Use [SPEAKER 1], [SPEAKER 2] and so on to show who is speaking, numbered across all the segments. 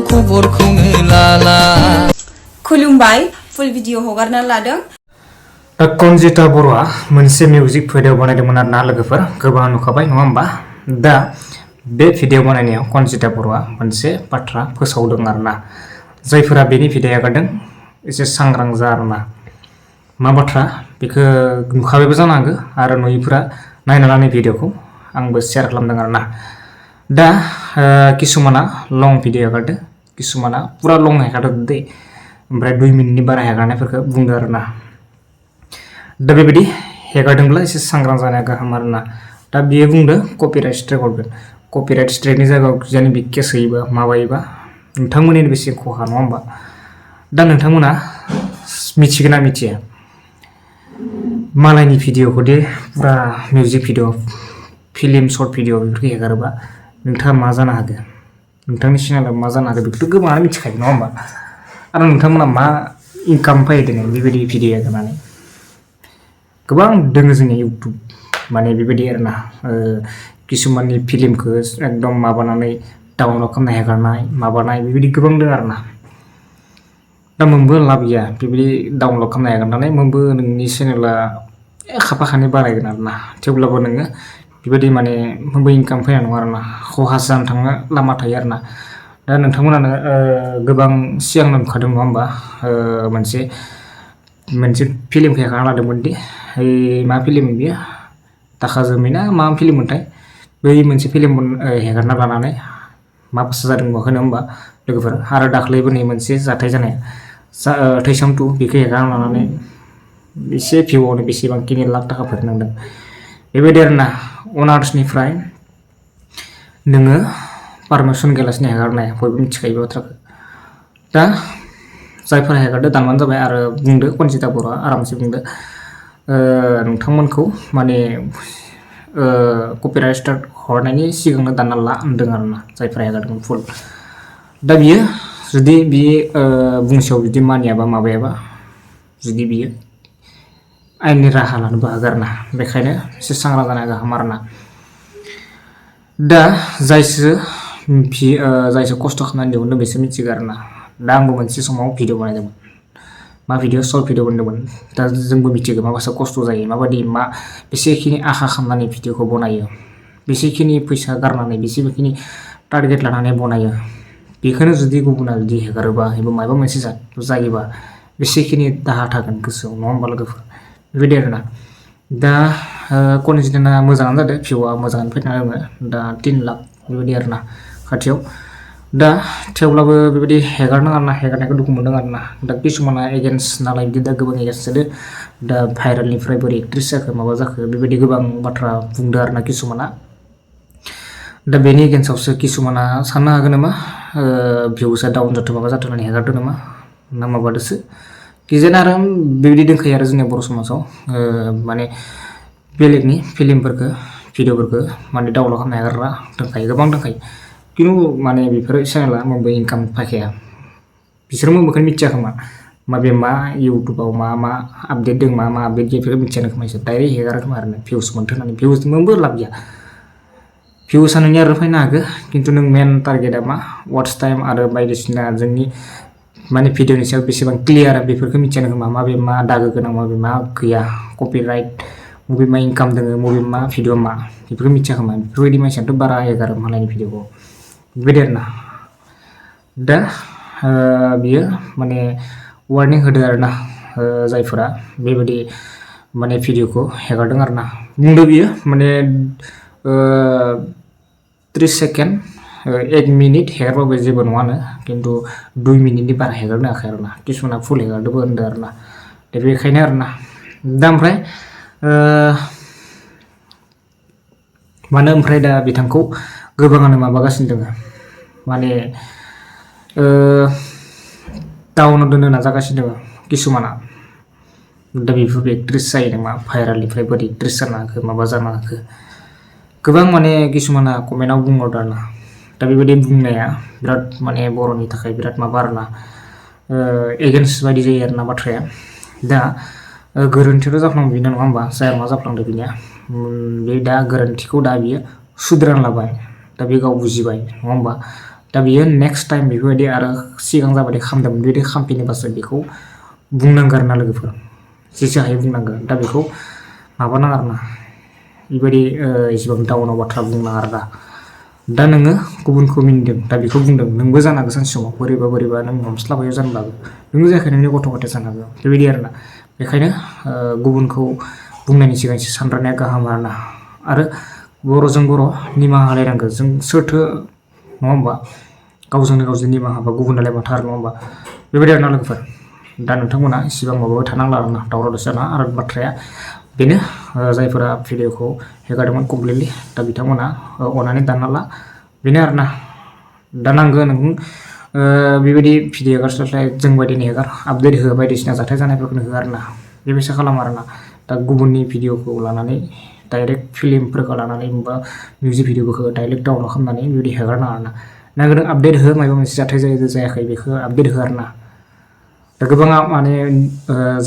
[SPEAKER 1] खबरखौ लाला
[SPEAKER 2] खुलुमबाय फुल भिडिअ हगारना लादों
[SPEAKER 3] Konjita'a बर'आ मोनसे मिउजिक भिडिअ बानायदोंमोन आरोना लोगोफोर गोबां नुखाबाय नङा होमबा दा बे भिडिअ बानायनायाव Konjita'a बर'आ मोनसे बाथ्रा फोसावदों आरोना जायफोरा बेनि भिडिअ हगारदों एसे सांग्रां जा आरोना मा बाथ्रा बेखौ नुखाबायबो जानो हागौ आरो नुयिफोरा नायना लानाय भिडिअखौ आंबो शेयार खालामदों आरोना दा किसुमाना लं भिडिअ हगारदों किसुमाना पुरा लं हगारदों दे ओमफ्राय 2 मिनिटनि बारा हगारनायफोरखौ बुंदों आरोना दा बेबायदि हेगारदोंब्ला एसे सांग्रां जानाया गाहाम आरोना दा बियो बुंदों कपिराइट स्ट्राइक हरगोन कपिराइट स्ट्राइकनि जायगायाव जुदि बि केस होयोबा माबायोबा नोंथांमोननि बेसे खहा नङा होमबा दा नोंथांमोना मिथिगोन ना मिथिया मालायनि भिडिअखौ दे पुरा music video film short video बेफोरखौ हेगारोबा नोंथाङा मा जानो हागौ नोंथांनि चेनेलाव मा जानो हागौ बेखौथ' गोबाङानो मिथिखायो नङा होमबा आरो नोंथांमोना मा इनकाम फैदों बेबायदि भिडिअ हेगारनानै गोबां दोङो जोंनि इउटुब माने बेबायदि आरोना किसुमाननि फिल्मखौ एकदम माबानानै डाउनलड खालामना हेगारनाय माबानाय बेबायदि गोबां दङ आरोना दा मोनबो लाब गैया बेबायदि डाउनलड खालामना हेगारनानै मोनबो नोंनि चेनेला खाफा खानै बारायगोन आरोना थेवब्लाबो नोङो बेबायदि माने मोनबो इनकाम फैनाय नङा आरोना खहा जानो थाङो लामा थायो आरोना दा नोंथांमोनानो गोबां सिगांनो नुखादों नङा होमबा मोनसे फिल्मखौ हेगारना लादोंमोन दि मा फिल्म बियो दाखा जोमैना मा फिल्म मोनथाय बै मोनसे फिल्म हेगारना लानानै मा बाथ्रा जादों होनो होमबा लोगोफोर आरो दाख्लैबो नै मोनसे जाथाय जानाया थैसाम 2 बेखौ हेगारना लानानै एसे भिउआवनो बेसेबांखिनि लाख थाखा फोरनांदों बेबायदि आरोना अनार्सनिफ्राय नोङो पारमिसन गैयालासिनो हेगारनाय बयबो मिथिखायो बाथ्राखौ दा जायफोरा हेगारदो दानबानो जाबाय आरो बुंदो Konjita'a बर'आ आरामसे बुंदो नोंथांमोनखौ माने कपिराइट स्ट्राइक हरनायनि सिगांनो दानना ला होनदों आरोना जायफोरा हेगारदों फुल दा बियो जुदि बि बुंसेयाव जुदि मानियाबा माबायाबा जुदि बियो आयेननि राहा लानोबो हागोन आरोना बेखायनो एसे सांग्रां जानाया गाहाम आरोना दा जायसो खस्थ' खालामनानै दिहुनदों बेसो मिथिगौ आरोना दा आंबो मोनसे समाव भिडिअ बानायदोंमोन मा भिडिअ सर्ट भिडिअ बानायदोंमोन दा जोंबो मिथिगौ माबासो खस्थ' जायो माबायदि मा बेसेखिनि आखा खालामनानै भिडिअखौ बनायो बेसेखिनि फैसा गारनानै बेसेखिनि टारगेट लानानै बनायो बेखौनो जुदि गुबुना जुदि हेगारोबा एबा माबा मोनसे जायोबा बेसेखिनि दाहा थागोन गोसोआव नङा होमबा लोगोफोर बेबायदि आरोना दा Konjita'a मोजाङानो जादों भिउआ मोजाङानो फैनानै दङ दा 3 लाख बेबायदि आरोना खाथियाव दा थेवब्लाबो बेबायदि हेगारनाङा आरोना हेगारनायखौ दुखु मोनदों आरोना दा किसुमाना एगेन्स्ट नालाय बिदि दा गोबां एगेन्स्ट जादों दा भाइरेलनिफ्राय बोरै एक्ट्रिस जाखो माबा जाखो बेबायदि गोबां बाथ्रा बुंदों आरोना किसुमाना दा बेनि एगेन्स्टआवसो किसुमाना साननो हागोन नामा भिउसआ डाउन जाथों माबा जाथों होननानै हेगारदों नामा ना माबादोसो किजेन आरो बेबायदि दंखायो आरो जोंनि बर' समाजाव माने बेलेगनि फिल्मफोरखौ भिडिअफोरखौ माने डाउनलड खालामना हेगारग्रा दंखायो गोबां दंखायो खिन्थु माने बेफोर चेनेला मोनबो इनकाम फैखाया बिसोर मोनबोखौनो मिथिया खोमा माबे मा इउटुबाव मा आपडेट दं मा आपडेट गैया बेफोरखौ मिथियानो खोमा इसोर डाइरेक्ट हेगारो खोमा आरो भिउस मोनथों होननानै भिउस मोनबो लाब गैया भिउसआ नोंनि आरो फैनो हागौ खिन्थु नों मेन टारगेटआ मा वाच टाइम आरो बायदिसिना जोंनि माने भिडिअनि सायाव बेसेबां क्लियार बेफोरखौ मिथियानो खोमा माबे मा दागो गोनां माबे मा गैया कपिराइट मबे मा इनकाम दङ मबे मा भिडिअ मा बेफोरखौ मिथिया खोमा बेफोरबायदि मानसियाथ' बारा हेगारो मालायनि भिडिअखौ बेबायदि आरोना दा बियो माने वार्निं होदों आरोना जायफोरा बेबायदि माने भिडिअखौ हेगारदों आरोना बुंदों बियो माने 30 सेकेन्ड 1 मिनिट हेगारबाबो जेबो नङानो खिन्थु 2 मिनिटनि बारा हेगारनो हायाखै आरोना किसुमाना फुल हेगारदोंबो होनदों आरोना दा बेखायनो आरोना दा ओमफ्राय दा बिथांखौ गोबाङानो माबागासिनो दङ माने डाउनाव दोननो नाजागासिनो दङ किसुमाना दा बेफोर एक्ट्रिस जायो नामा भाइरेलनिफ्राय बोरै एक्ट्रिस जानो हाखो माबा जानो हाखो गोबां माने किसुमाना कमेन्टआव बुंहरदों आरोना दा बेबायदि बुंनाया बिराद माने बर'नि थाखाय बिराद माबा आरोना एगेन्स्ट बायदि जायो आरोना बाथ्राया दा गोरोन्थियाथ' जाफ्लांबाय बिना नङा होमबा जाया मा जाफ्लांदों बिनिया बे दा गोरोन्थिखौ दा बियो सुद्रायना लाबाय दा बे गाव बुजिबाय नङा होमबा दा बियो नेक्स्ट टाइम बेफोरबायदि आरो सिगां जाबायदि खालामदोंमोन बेबायदि खालामफिनोबासो बेखौ बुंनांगोन आरोना लोगोफोर जेसे हायो बुंनांगोन दा बेखौ माबानाङा आरोना बेबायदि इसिबां डाउनाव बाथ्रा बुंनाङा आरोना दा नोङो गुबुनखौ मिनिदों दा बेखौ बुंदों नोंबो जानो हागौ सानसे समाव बोरैबा नों हमस्लाबायो जानोब्लाबो नोंबो जायाखै नोंनि गथ' गथाय जानो हागौ बेबायदि आरोना बेखायनो गुबुनखौ बुंनायनि सिगां एसे सानग्रोनाया गाहाम आरोना आरो बर'जों बर' निमाहा होलायनांगौ जों सोरथो नङा होमबा गावजोंनो गावजों निमाहा बा गुबुनालाय माथो आरो नङा होमबा बेबायदि आरोना लोगोफोर दा नोंथांमोना इसिबां माबाबाय थानांला आरोना दावराव दावसि जानाङा आरो बाथ्राया बेनो जायफोरा भिडिअखौ हेगारदोंमोन कमप्लिटलि दा बिथांमोना अननानै दानना ला बेनो आरोना दा नांगौ नों बेबायदि भिडिअ हेगारस्लाय जों बायदिनो हेगार आपडेट हो बायदिसिना जाथाय जानायफोरखौनो हो आरोना बेबायसा खालाम आरोना दा गुबुननि भिडिअखौ लानानै डाइरेक्ट फिल्मफोरखौ लानानै बा मिउजिक भिडिअफोरखौ डाइरेक्ट डाउनलड खालामनानै बेबायदि हेगारनाङा आरोना नांगौ आपडेट हो माबा मोनसे जाथाय जायाखै बेखौ आपडेट हो आरोना दा गोबाङा माने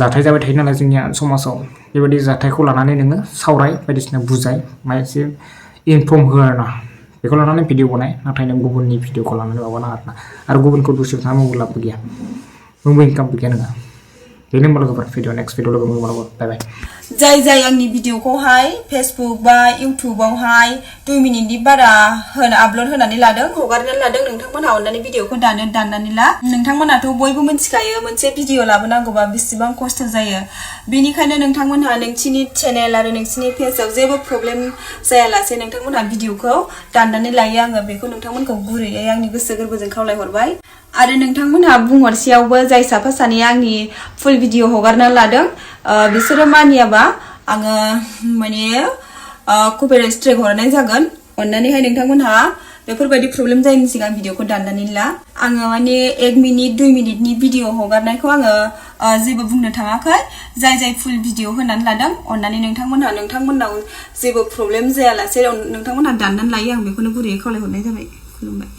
[SPEAKER 3] जाथाय जाबाय थायो नालाय जोंनिया समाजाव बेबायदि जाथायखौ लानानै नोङो सावराय बायदिसिना बुजाय माबा एसे इनफर्म हो आरोना बेखौ लानानै भिडिअ बनाय नाथाय नों गुबुननि भिडिअखौ लानानै माबानाङा आरोना आरो गुबुनखौ दसे थानांगौ लाबबो गैया नोंबो इनकामबो गैया नोंहा बेनो होमबा लोगोफोर भिडिअ नेक्स्ट भिडिअ लोगो मोनगोन बाय बाय
[SPEAKER 2] जाय आंनि भिडिअखौहाय फेसबुक बा इउटुबावहाय 2 मिनिटनि बारा आपल'ड होनानै लादों हगारनानै लादों नोंथांमोनहा अननानै भिडिअखौ दाननानै ला नोंथांमोनाथ' बयबो मिथिखायो मोनसे भिडिअ लाबोनांगौबा बेसेबां खस्थ' जायो बेनिखायनो नोंथांमोनहा नोंसिनि चेनेल आरो नोंसिनि पेजआव जेबो प्रब्लेम जायालासे नोंथांमोनहा भिडिअखौ दाननानै लायो आङो बेखौ नोंथांमोनखौ गुरैयै आंनि गोसो गोरबोजों खावलायहरबाय आरो नोंथांमोनहा बुंहरसेयावबो जाय साफा सानै आंनि फुल भिडिअ हगारना लादों बिसोरो मानियाबा आङो माने कपिराइट स्ट्राइक हरनाय जागोन अननानैहाय नोंथांमोनहा बेफोरबायदि प्रब्लेम जायैनि सिगां भिडिअखौ दाननानै ला आङो माने 1 मिनिट 2 मिनिटनि भिडिअ हगारनायखौ आङो जेबो बुंनो थाङाखै जाय फुल भिडिअ होनानै लादों अननानै नोंथांमोननाव जेबो प्रब्लेम जायालासे नोंथांमोनहा दाननानै लायो आं बेखौनो गुरैयै खावलायहरनाय जाबाय खुलुमबाय